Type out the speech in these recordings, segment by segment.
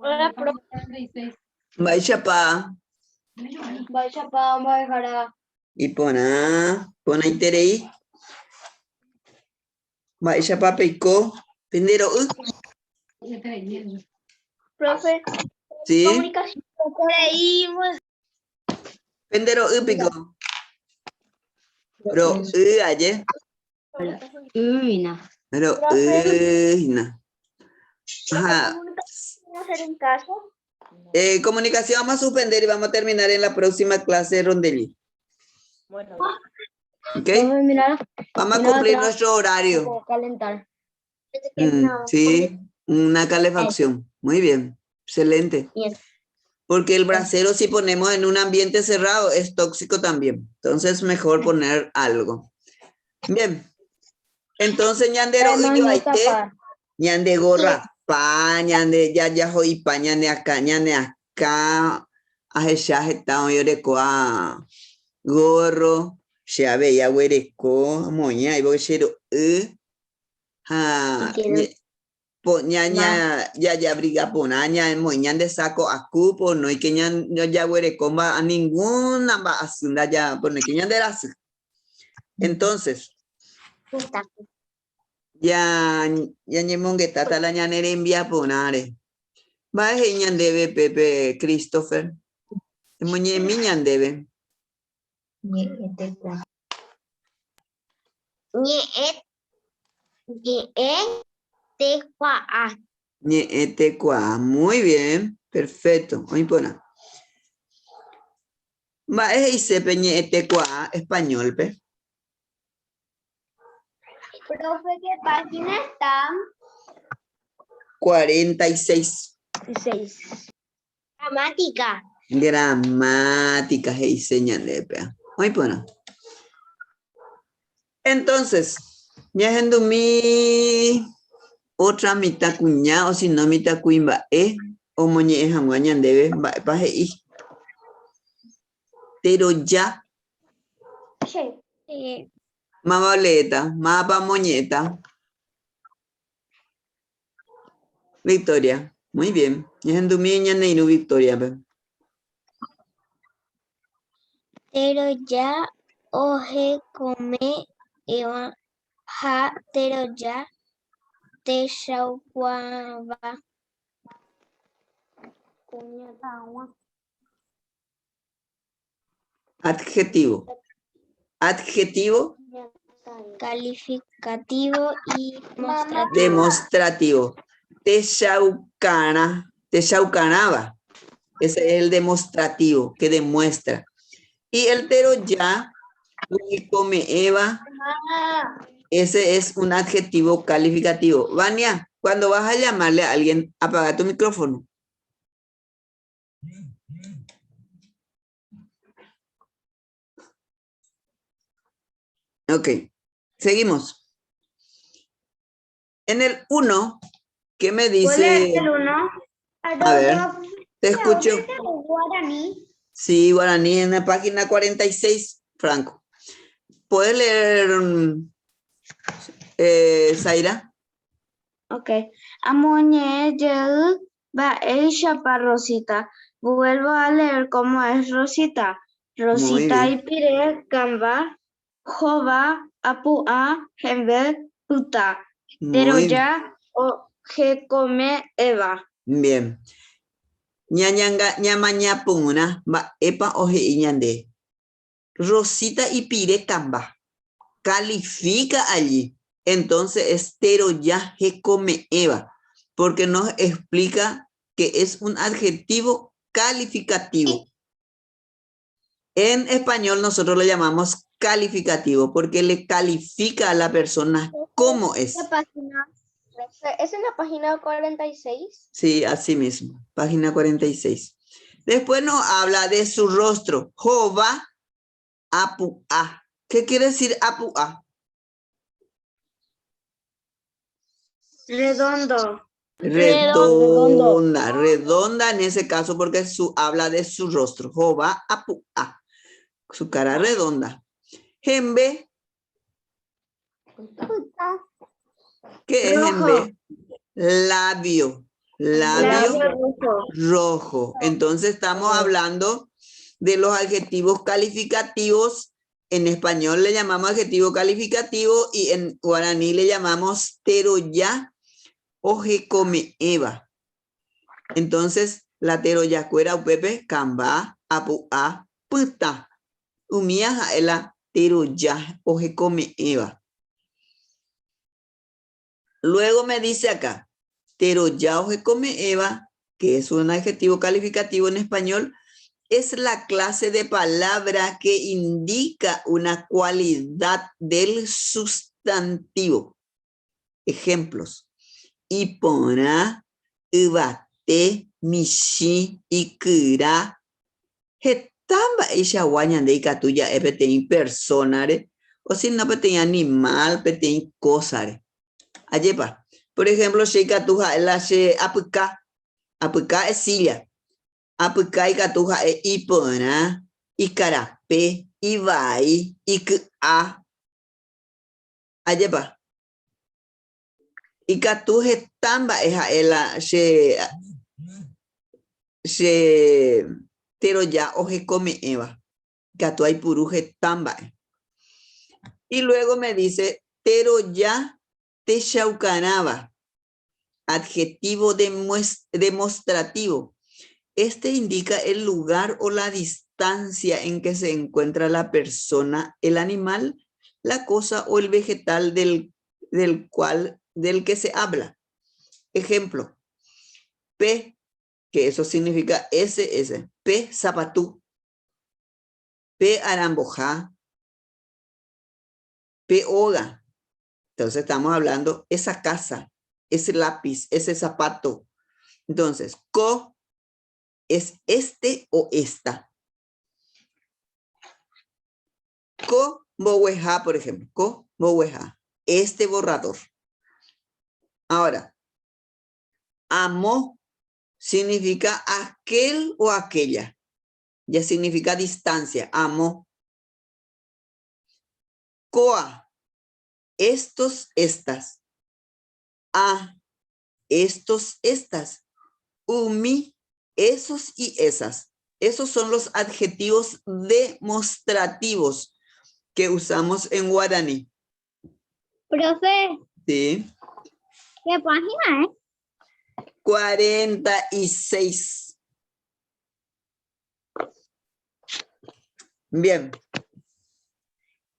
Hola, profe. Mba'éichapa? Mba'éichapa mbo'ehára? Iporã, porãiterei. Mba'éichapa peiko pende ro'y? Profe, Sí, comunicación reímos. pende ro'y piko. Ro'y aje. Yna. Ro'y hína. Ajá. hacer en casa? Eh, comunicación vamos a suspender y vamos a terminar en la próxima clase, Rondelli. Bueno, ¿Ok? Mira, Vamos a mira cumplir atrás. nuestro horario. puedo calentar. Sí, una calefacción. Muy bien, excelente. Bien. Porque el brasero si ponemos en un ambiente cerrado es tóxico también. Entonces mejor poner algo. Bien. Entonces, ñande Además, no ro'y joaite, tapar. ñande gorra pa, ñande ya ya pa, ñande acá, ñande acá, ahecha heta oĩ orekóva gorro, che avei aguereko, amoña aivo che ro'y, ha Entiendo. ñe- po ña ña jajabriga porã ñamoĩ ñande saco aku ponoike jaguereko mba ninguna mba'asy ndaja ponoike ñande rasy. Entonces, ya ñañemongetáta la ñane rembiaporãre. Mba'e he'i ñandéve Pepe Christopher? Emoñe'ẽmi ñandéve. Ñe'ẽtekua. Ñe'ẽ, ñe'ẽ, tekuaa. Ñe'ẽtekuaa. Muy bien, perfecto. Oĩ porã. Mba'e he'ise pe ñe'ẽtekuaa español-pe? Profe, ¿qué página está? 46. 6. Gramática. Gramática he'ise ñandéve péa. Oĩ porã. Entonces, ñahendumi otra mitãkuña o si no mitãkuimba'e omoñe'ẽ hag̃ua ñandéve mba'épa he'i. Teroja. Sí. Máva oleéta, mávapa omoñe'ẽta. Victoria, muy bien. Ñahendumi ñane irũ Victoria-pe. Teroja ohekom'ẽva ha teroja techaukuaáva. Adjetivo. Adjetivo. Calificativo y demostrativo. Demostrativo. Techaukarã. Techaukarãva. Ese es el demostrativo que demuestra. Y el teroja, ohekome'ẽva, ese es un adjetivo calificativo. Vania, cuando vas a llamarle a alguien, apaga tu micrófono. Ok, seguimos. En el 1, ¿qué me dice? el 1? A ver, te escucho. Guaraní. Sí, guaraní, en la página 46, Franco. ¿Puedes leer, Zaira? Ok. Amoñe'ẽ jey mba'éichapa Rosita. Vuelvo a leer cómo es Rosita. Rosita bien. ipire kamba, hova, apu'a, hembe, pytã. Muy Teroja ohekome'ẽva. bien. Ñañanga, ñamañapurã mba'épa ohe'i ñande. Rosita ipire kamba. Califica allí. Entonces es teroja hekome'ẽva, porque nos explica que es un adjetivo calificativo. En español nosotros lo llamamos calificativo porque le califica a la persona cómo es. La página, ¿es en la página 46? Sí, así mismo, página 46. Después nos habla de su rostro, Jova Apuá. ¿Qué quiere decir Apuá? Redondo. Redonda, redonda en ese caso porque su, habla de su rostro. Jova Apuá, su cara redonda. Hembe. ¿Qué es Rojo. hembe? Labio. Labio rojo. Entonces estamos hablando de los adjetivos calificativos. En español le llamamos adjetivo calificativo y en guaraní le llamamos teroya ojekome'ẽva. Entonces, la teroyakuéra upépe kamba, apu'a, pytã. Umía ha'e la teroja ohekome'ẽva. Luego me dice acá, teroja ohekome'ẽva, que es un adjetivo calificativo en español, es la clase de palabra que indica una cualidad del sustantivo. Ejemplos, iporã, yvate, michĩ, ikyra, Heta mba'eichagua ñande ikatu ja'e peteĩ persónare, osino peteĩ animál, peteĩ kósare. Ajépa? Por ehémplo, che ikatu ha'e la che apyka, apyka es silla. Apyka ikatu ha'e iporã, ikarape, ivai, iky'a. Ajépa? Ikatu heta mba'e ha'e la che che teroja ohekome'ẽva. Ikatu aipuru heta mba'e. Y luego me dice teroja techaukarãva, adjetivo demostrativo. Este indica el lugar o la distancia en que se encuentra la persona, el animal, la cosa o el vegetal del, del cual, del que se habla. Ejemplo, P, que eso significa SS, P zapatú, P arambojá, P oga. Entonces estamos hablando esa casa, ese lápiz, ese zapato. Entonces, co es este o esta. Ko mbogueha, por ejemplo. Ko mbogueha. Este borrador. Ahora, amo significa aquel o aquella. Ya significa distancia. Amo. Coa. Estos, estas. A. Estos, estas. Umi, esos y esas. Esos son los adjetivos demostrativos que usamos en guaraní. Profe. Sí. ¿Qué página es? 46. Bien.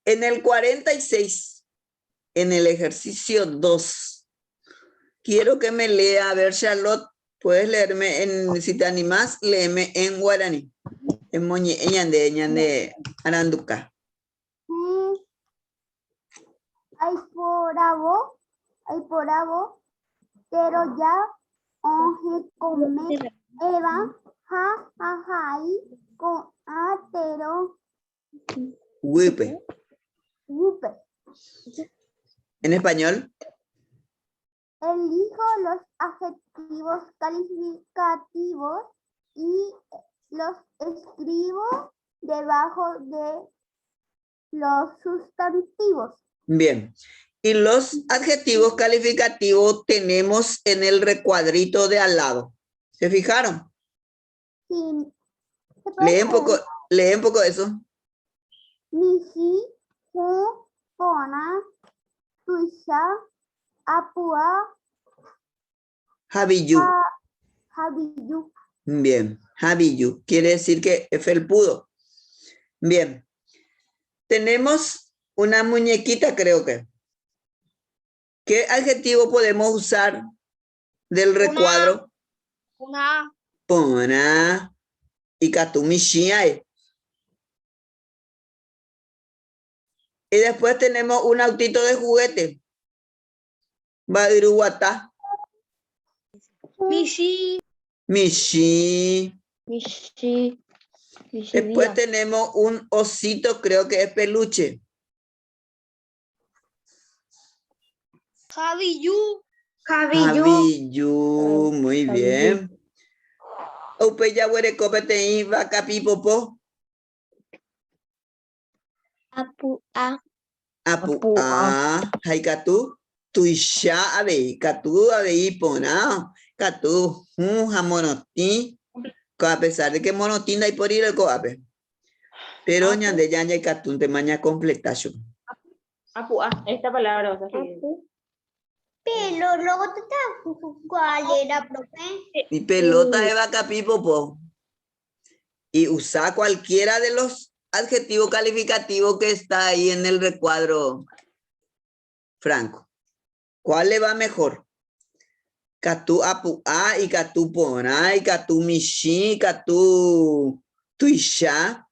En el 46, en el ejercicio 2, quiero que me lea, a ver, Charlotte, puedes leerme, en, si te animas, léeme en guaraní, en moñe, en ñande, ñande, aranduka. Aiporavo, aiporavo, teroja, ohekome'ẽva ha ahai ko'ã tero Guýpe. guýpe. En español. Elijo los adjetivos calificativos y los escribo debajo de los sustantivos. Bien. Y los adjetivos calificativos tenemos en el recuadrito de al lado. ¿Se fijaron? Sí. ¿Se puede Lee un poco, leer? lee un poco eso. Michi, hu, pona, tuicha, apua, Javiyú. Javiyú. Bien, Javiyú. Quiere decir que es felpudo. Bien. Tenemos una muñequita, creo que. ¿Qué adjetivo podemos usar del recuadro? Una. Pona. Y katu michĩae. Y después tenemos un autito de juguete. Mba'yruguata. Michĩ. Michĩ. Michĩ. Michĩ Después día. tenemos un osito, creo que es peluche. Javiyú. Javiyú. Javiyú, muy Javiyú. bien. Upe jaguereko peteĩ vakapi popo. Apu'a. Apu'a. Ha ikatu tuicha avei, ikatu avei iporã. Katu hũ ha morotĩ, ko a pesar de que morotĩ ndaipóri ko'ápe. Pero ñande ya jaikatúntema ñakompleta chupe. Apu'a, esta palabra vas a escribir. Pero luego te ¿cuál era, profe? Y pelota de vaca pipopo. Y usa cualquiera de los adjetivos calificativos que está ahí en el recuadro, Franco. ¿Cuál le va mejor? Katu apu'a, ikatu porã, ikatu michĩ, ikatu tuicha.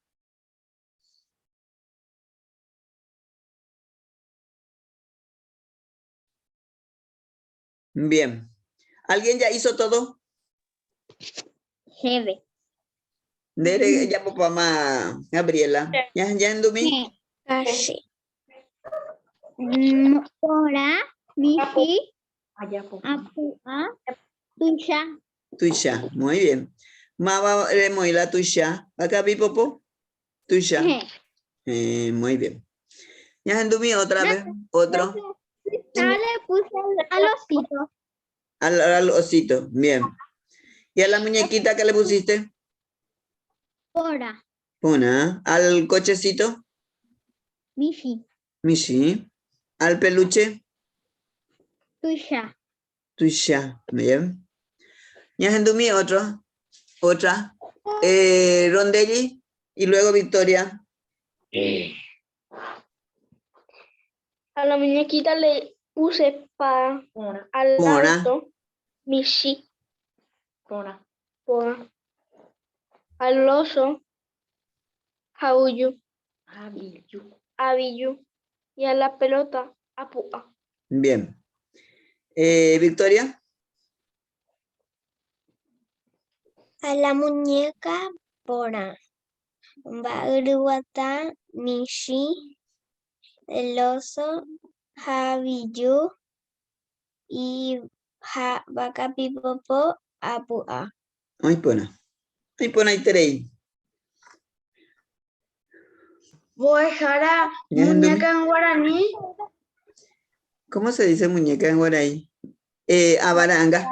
Bien. ¿Alguien ya hizo todo? Jeve. Ndere ejapopáma, Gabriela. Ya, ya endumi. Casi. Porã, michĩ, apu'a, tuicha. Tuicha, muy bien. Máva remoĩ la tuicha. Vakapipopo. Tuicha. Eh, muy bien. Ñahendumi otra vez, otro. Ya le puse al osito. Al, al osito, bien. ¿Y a la muñequita que le pusiste? Porã. Una. ¿Al cochecito? Michĩ. Michĩ. ¿Al peluche? Tuicha. Tuicha, bien. Ñahendumi otro, otra. Eh, Rondelli y luego Victoria. A la muñequita le puse pa Porã. al Porã. auto michĩ, Porã. porã. Al oso, jaullu, Javiju. avillu. Y a la pelota, apu'a. Bien. Eh, Victoria. A la muñeca porã. Mba'yruguata michĩ, el oso, javiju y ja, vakapipopo apu'a. Oĩ porã. Oĩ porãiterei. Mbo'ehára, Ñahendumi. muñeca en guaraní. ¿Cómo se dice muñeca en guaraní? Eh, abaranga.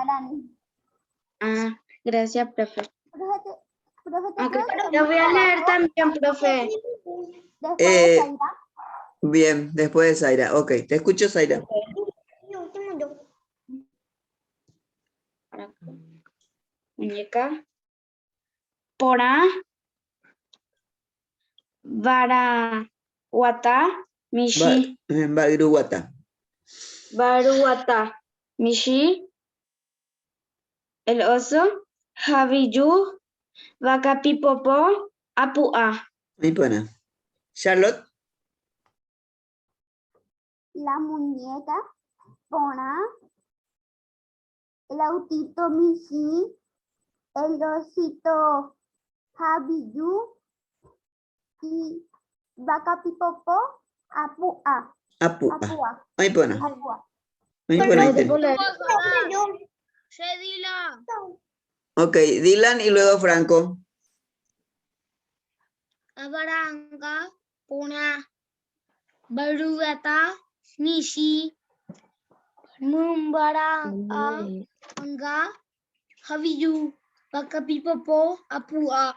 Ah, gracias, profe. Ok, Lo voy a leer también, profe. Eh, bien, después de Zaira. Ok, te escucho, Zaira. Muñeca. Porã. Varaguatá. Michĩ. Mba'yruguata. Baruguatá. Michĩ. El oso. Javiju. Vakapipopo. Apu'a. Oĩ porã. Charlotte. La muñeca, porã, el autito michĩ, el osito javiju y vakapipopo apu'a. Apu'a. Apu'a. Oĩ porã. Apu'a. Oĩ porãite. Ok, Dylan y luego Franco. Abaranga, porã, Baruata, michĩ, Mumbaranga, Javiju, Vakapipopo, Apu'a.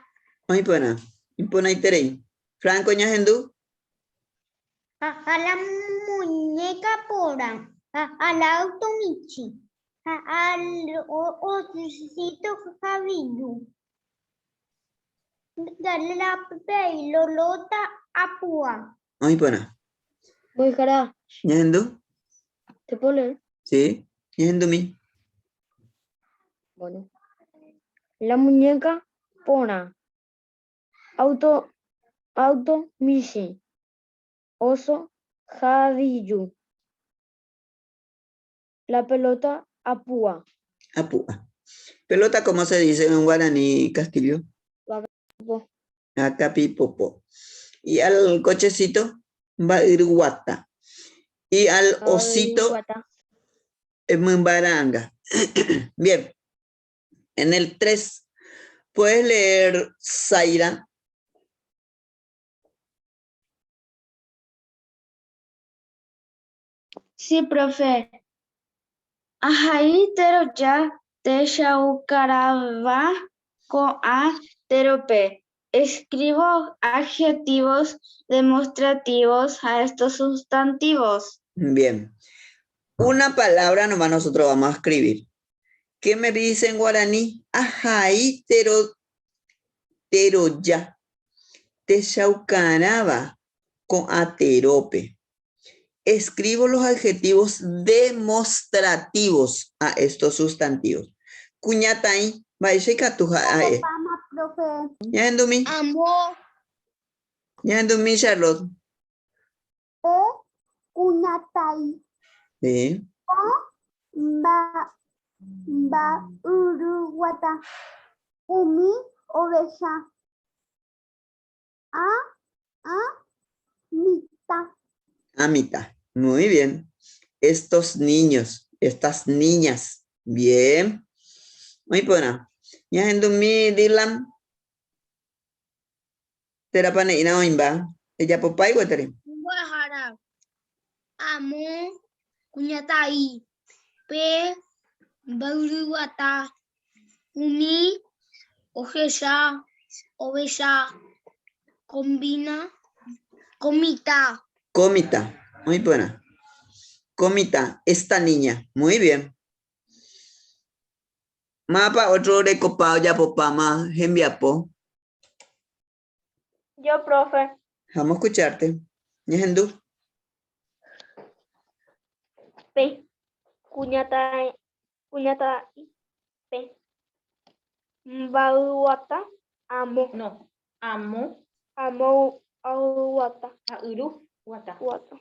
Oĩ porã. Iporãiterei. Franco ñahendu. A la muñeca porã, al auto michĩ, al osito javiju. Dale la pelota apu'a. Oĩ porã. Mbo'ehára, Ñahendu. ¿te puedo leer? Sí. Ñahendumi. Bueno. La muñeca porã. Auto, auto michĩ. Oso javiju. La pelota apu'a. Apu'a. Pelota, ¿cómo se dice en guaraní, Castillo? Vakapipopo. Vakapipopo. Y al cochecito, mba'yruguata. Y al osito, Guata. mymbaranga. Bien. En el 3, ¿puedes leer, Zaira? Sí, profe. Ahai teroja. Techaukarãva ko'ã terope. Escribo adjetivos demostrativos a estos sustantivos. Bien. Una palabra nomás nosotros vamos a escribir. ¿Qué me dice en guaraní? Ahai tero, teroja. Techaukarãva ko'ã terópe. Escribo los adjetivos demostrativos a estos sustantivos. Kuñataĩ, mba'éicha ikatu ha'e? Ñahendumi. Amo. Ñahendumi, Charlotte. Pe kuñataĩ. Sí. Mba, mba'yruguata. Umi ovecha. A, a, mitã. A mitad. Muy bien. Estos niños, estas niñas. Bien. Muy buena. Ñahendumi, Dylan. Térãpa ne'ĩra oĩmba? Ejapopái gueteri. Mbo'ehára, amo kuñataĩ, pe mba'yruguata, umi ohecha ovecha kombina ko mitã. Ko mitã. Oĩ porã. Ko mitã, esta niña. Muy bien. Mávapa ótro orekopa ojapopáma hembiapo? Yo, profe. Vamos a escucharte. Ñahendu. Pe. Kuñataĩ, kuñataĩ, pe. Mba'yguata, amo. No, amo. Amo guata. A'yru guata. Guata.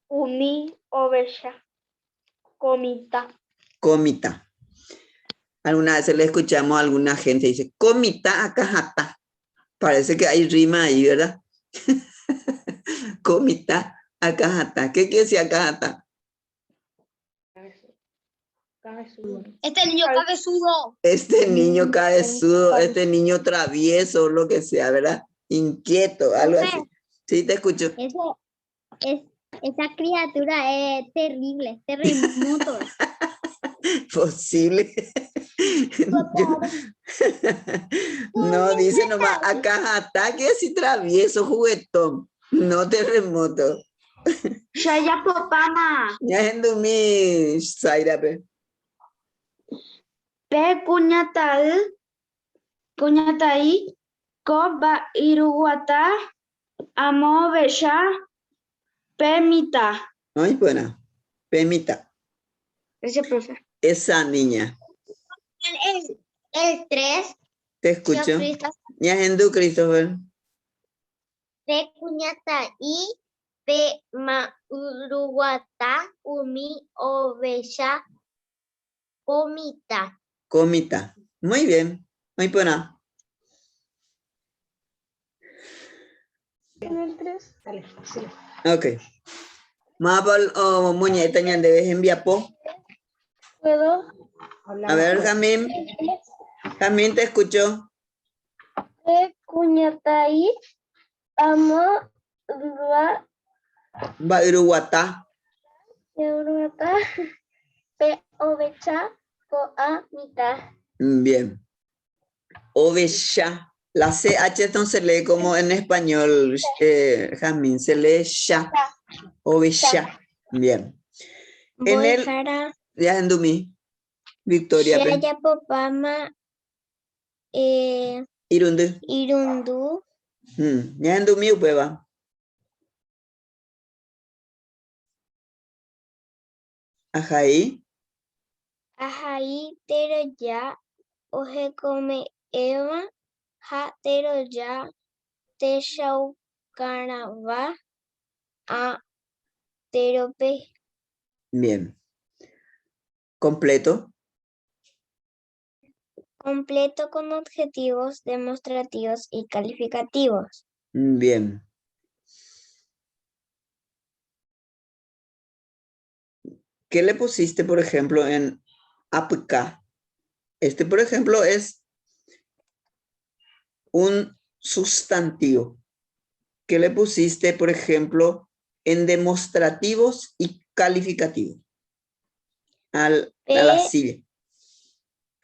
Umi ovecha. Ko mitã. Ko mitã. Alguna vez le escuchamos a alguna gente dice, ko mitã akãhatã. Parece que hay rima ahí, ¿verdad? Ko mitã akãhatã. ¿Qué quiere decir akãhatã? Este niño cabezudo. Este niño cabezudo, este niño travieso, lo que sea, ¿verdad? Inquieto, algo así. Sí, te escucho. Eso es, esa criatura es terrible, terremoto. Posible. Yo- No, dice nomás, acá ataque así travieso, juguetón, no terremoto. Chayapopáma. Ñahendumi, Zairape. Pe kuñataĩ, kuñataĩ ko mba'yruguata amo ovecha pe mitã. Oĩ porã, pe mitã. Gracias, profe. Esa niña. El, el 3, Te escucho. Ñahendu, Christopher. Pe kuñataĩ pe ma'yruguata umi ovecha ko mitã. Ko mitã. Muy bien. Oĩ porã. Ok. Mávapa omoñe'ẽta ñandéve hembiapo? ¿Puedo? A ver, Jamín. Jamín, te escucho. Pe kuñataĩ amo va Mba'yruguata. Mba'yruguata pe ovecha ko'ã mitã. Bien. Ovecha. La CH no se lee como en español, Jazmín, se lee sha. Ovecha. Bien. En el Mbo'ehára Ñahendumi. Victoria. Che ajapopáma, eh, Irundy. Irundu. Ñahendumi upéva. Ahai. Ahai teroja ohekome'ẽva ha teroja techaukarãva ã terope. Bien. Completo. Completo con objetivos demostrativos y calificativos. Bien. ¿Qué le pusiste, por ejemplo, en APK? Este, por ejemplo, es un sustantivo. ¿Qué le pusiste, por ejemplo, en demostrativos y calificativos? Al, a la P. silla.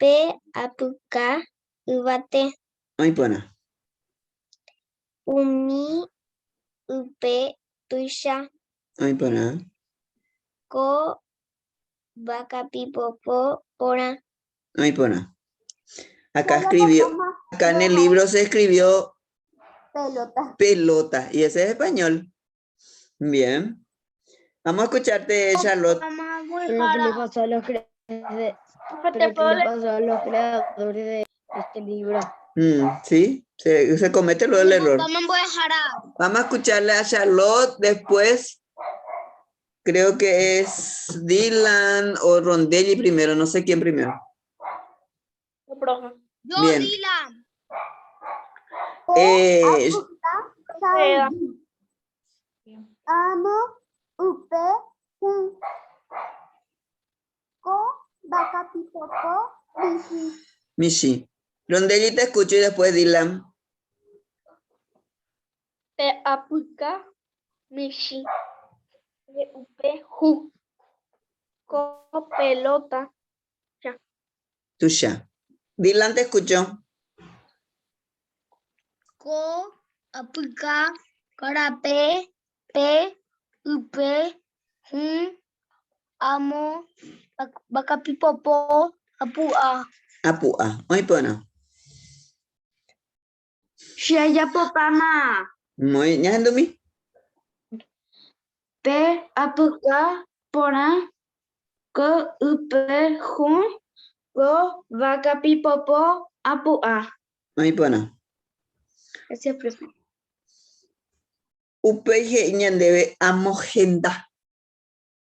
Pe apyka yvate. Oĩ porã. Umi ype tuicha. Oĩ porã. Ko vakapipopo porã. Oĩ porã. Acá escribió, acá en el libro se escribió pelota. Pelota, y ese es español. Bien. Vamos a escucharte, Charlotte. Pero ¿qué le pasó a los, cre- de- pero qué le pasó a los creadores de este libro? Sí, se comete luego el error. Vamos a escucharle a Charlotte después. Creo que es Dylan o Rondelli primero, no sé quién primero. Profe. Yo, Bien. Dylan. Amo, upe, un, ko, vacapipopo, bici. Michi. Rondelli te escucho y después Dylan. Pe apyka michĩ. Pe upe hu. Ko pelota. Tuya. Dylan te escucho. Ko apyka karape pe ype hũ amo vakapipopo apu'a. Apu'a. Oĩ porã. Che ajapopáma. Muy, ñahendumi. Pe apyka porã ko ype hũ ko vakapipopo apu'a. Oĩ porã. Gracias, profe. Upéi he'i ñandéve amohenda.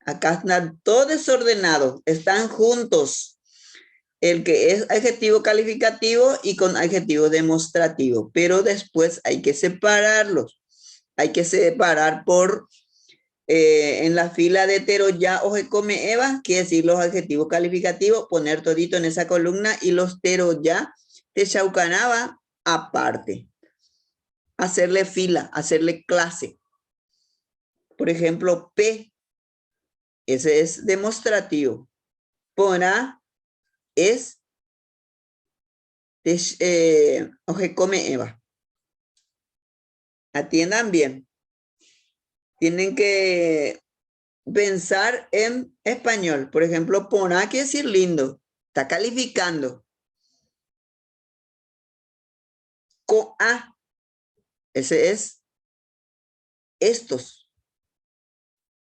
Acá está todo desordenado. Están juntos. El que es adjetivo calificativo y con adjetivo demostrativo. Pero después hay que separarlos. Hay que separar por en la fila de teroya o se come Eva, quiere decir los adjetivos calificativos, poner todito en esa columna y los teroya de Chaucanaba aparte. Hacerle fila, hacerle clase. Por ejemplo, P, ese es demostrativo. Pona es de o se come Eva. Atiendan bien. Tienen que pensar en español. Por ejemplo, pona quiere decir lindo. Está calificando. Coa. Ese es estos.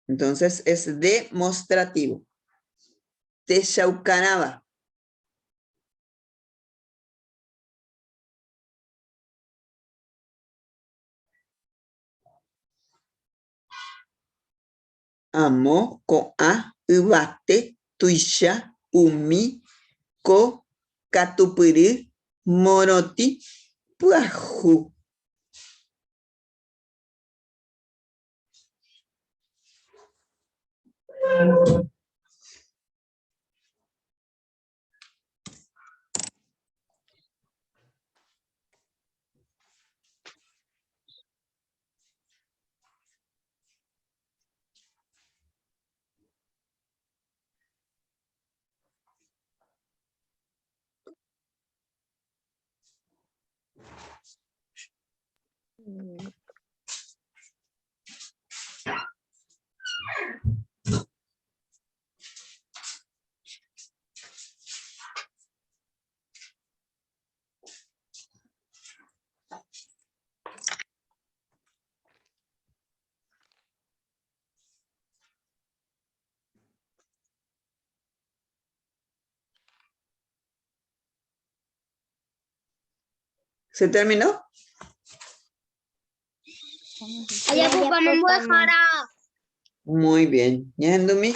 Entonces es demostrativo. Techaucanaba. Amo, ko'a, yvate, tuicha, umi, ko, katupyry, morotĩ, pyahu. ¿Se terminó? Allá papá me voy a dejar a- Muy bien. ¿Ñahendumi?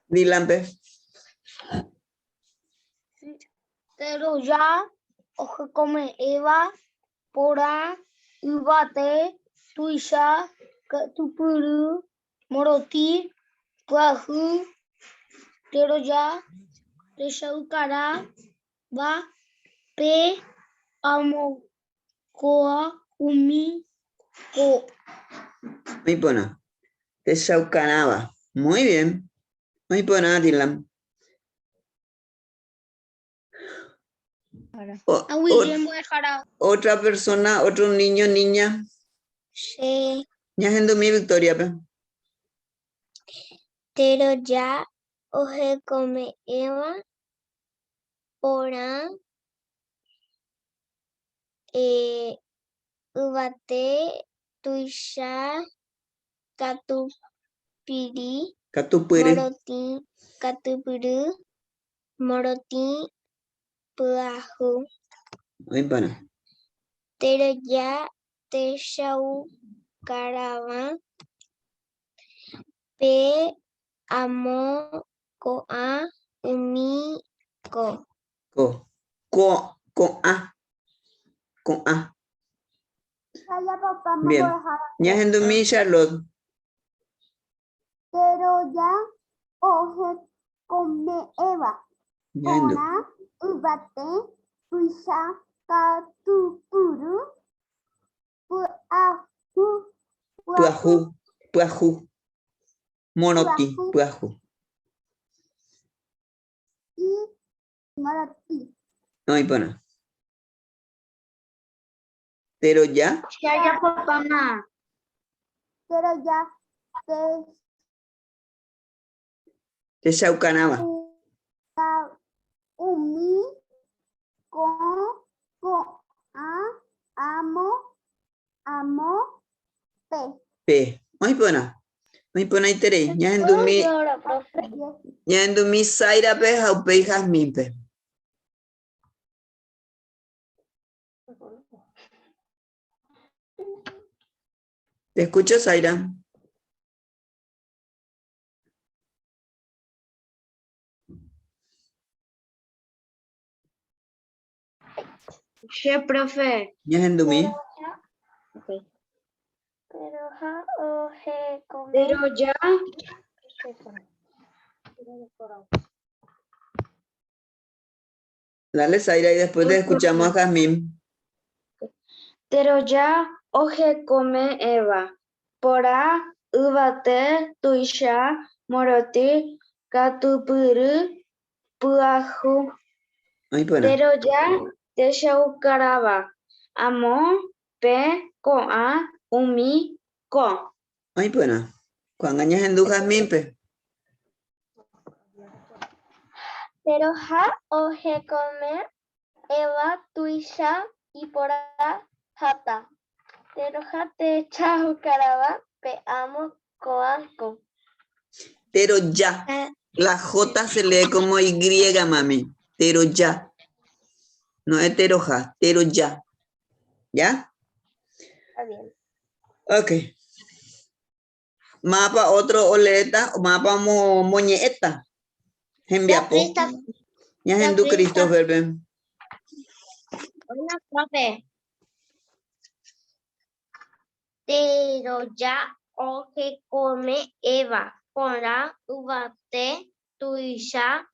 Dilampe. Pero ya, oje come Eva, pora, ubate, tuisha, tupuru, moroti, guaju, pero ya, desaucará, va, pe, amo, coa, umi, co. Muy buena. Desaucaraba. Muy bien. Muy buena, Dylan. Otra persona, otro niño, niña. Che. Ñahendumi Victoria-pe. Teroja ohekome'ẽva porã yvate tuicha katupyry Katupyry. morotĩ katupyry morotĩ pyahu. Oĩporã. Teroja techaukarãva pe amo ko'ã umi ko. Ko. Ko. Ko'ã. Ko'ã. Bien. Ñahendumi Charlotte. Teroja ohekome'ẽva Ñahendu. porã yvate tuicha katupyry pyahu Pyahu. Pyahu. Morotĩ. Pyahu. Y morotĩ. Oĩ porã. Teroja. Che ajapopáma. Teroja te Techaukarãva. Umi ko ko'ã amo amo pe. Pe. Oĩ porã. Oĩ porãiterei. Ñahendumi, ñahendumi Zaira-pe ha upéi Jazmín-pe. Te escucho, Zaira. Che, profe. Ñahendumi. Pero ya. Dale, Zaira, y después te escuchamos a Jazmín. Teroja ohekome'ẽva porã yvate tuicha morotĩ katupyry pyahu. Oĩ porã. Teroja techaukarãva amo pe ko'ã umi ko. Oĩ porã. Ko'ág̃a ñahendu Jazmín-pe. Teroja ohekome'ẽva tuicha iporã hata. Teroja techaukarãva pe amo ko'ã ko. Teroja. La J se lee como Y, mami. Teroja. No es teroja, teroja. ¿Ya? Está bien. Ok. Mapa otro oleéta, mapa moñe'ẽta. Hembiapo. Ñahendu Christopher-pe. Hola, profe. Teroja ohekome'ẽva porã yvate tuicha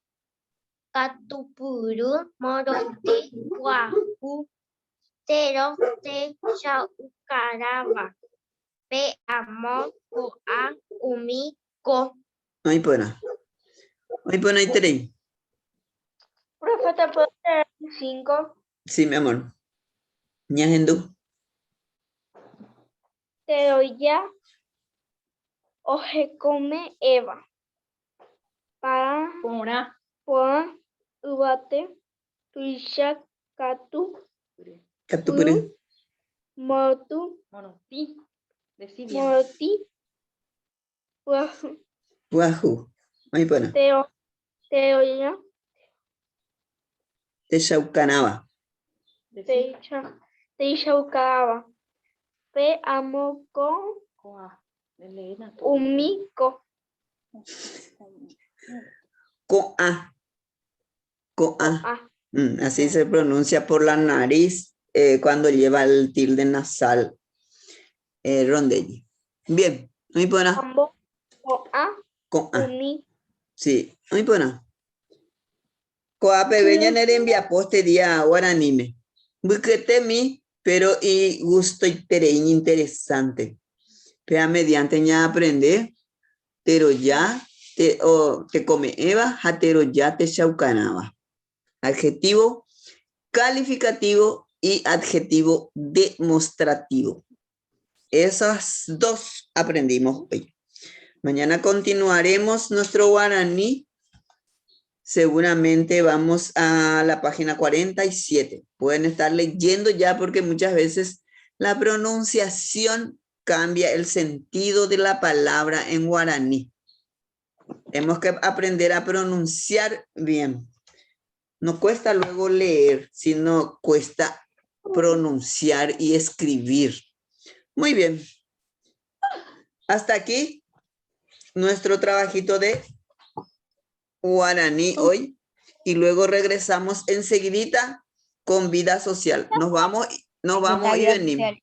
katupyry morotĩ pyahu tero techaukarãva pe amo ko'ã umi ko. Oĩ porã. Oĩ porãiterei. Profe, ¿te puedo leer el 5? Sí, mi amor. Ñahendu. Teroja ohekome'ẽva para Porã. porã yvate tuicha katu Katupyry. Morotu. Morotĩ. Decí bien. Morotĩ. Pyahu. Pyahu. Oĩ porã. Tero, teroja. Techaukarãva. Techa, techaukarãva. Pe amo ko. Ko'a. Leéna todo. Umi ko. Ko'ã. Ko'ã. Ko'ã. Así se pronuncia por la nariz cuando lleva el tilde nasal rondelli. Bien, oĩ porã. Amo ko'ã. Ko'ã. Umi. Sí, oĩ porã. Ko'a peve ñane rembiapo este día guaraníme. Mbykyetemi, pero igustoiterei iñinteresante. Péa mediante ñaaprende teroja te, o, tekome'ẽva ha teroja techaukarãva. Adjetivo. Calificativo y adjetivo demostrativo. Esas dos aprendimos hoy. Mañana continuaremos nuestro guaraní. Seguramente vamos a la página 47. Pueden estar leyendo ya porque muchas veces la pronunciación cambia el sentido de la palabra en guaraní. Tenemos que aprender a pronunciar bien. No cuesta luego leer, sino cuesta pronunciar y escribir. Muy bien. Hasta aquí nuestro trabajito de guaraní hoy. Y luego regresamos enseguidita con vida social. Nos vamos, nos vamos y venimos.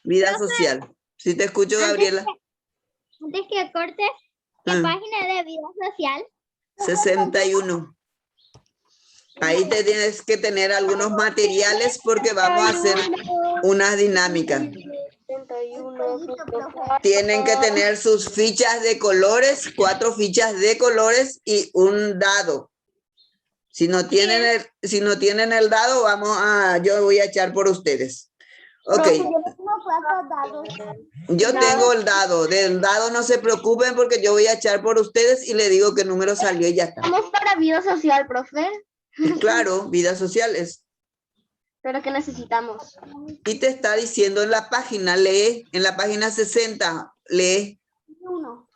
Vida social. Si te escucho, Gabriela. Antes que cortes, ¿qué Ah. página de vida social? 61. Ahí te tienes que tener algunos materiales porque vamos a hacer una dinámica. Tienen que tener sus fichas de colores, cuatro fichas de colores y un dado. Si no tienen el, si no tienen el dado, vamos a, yo voy a echar por ustedes. Ok, yo tengo el dado. Del dado no se preocupen porque yo voy a echar por ustedes y le digo qué número salió y ya está. Vamos para vida social, profe. Y claro, vida social es. Pero que necesitamos. Y te está diciendo en la página, lee, en la página 60, lee. Uno.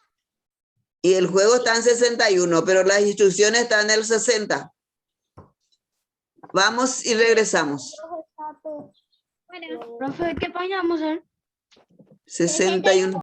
Y el juego está en 61, pero las instrucciones están en el 60. Vamos y regresamos. Profe, ¿qué página vamos a ver? 61.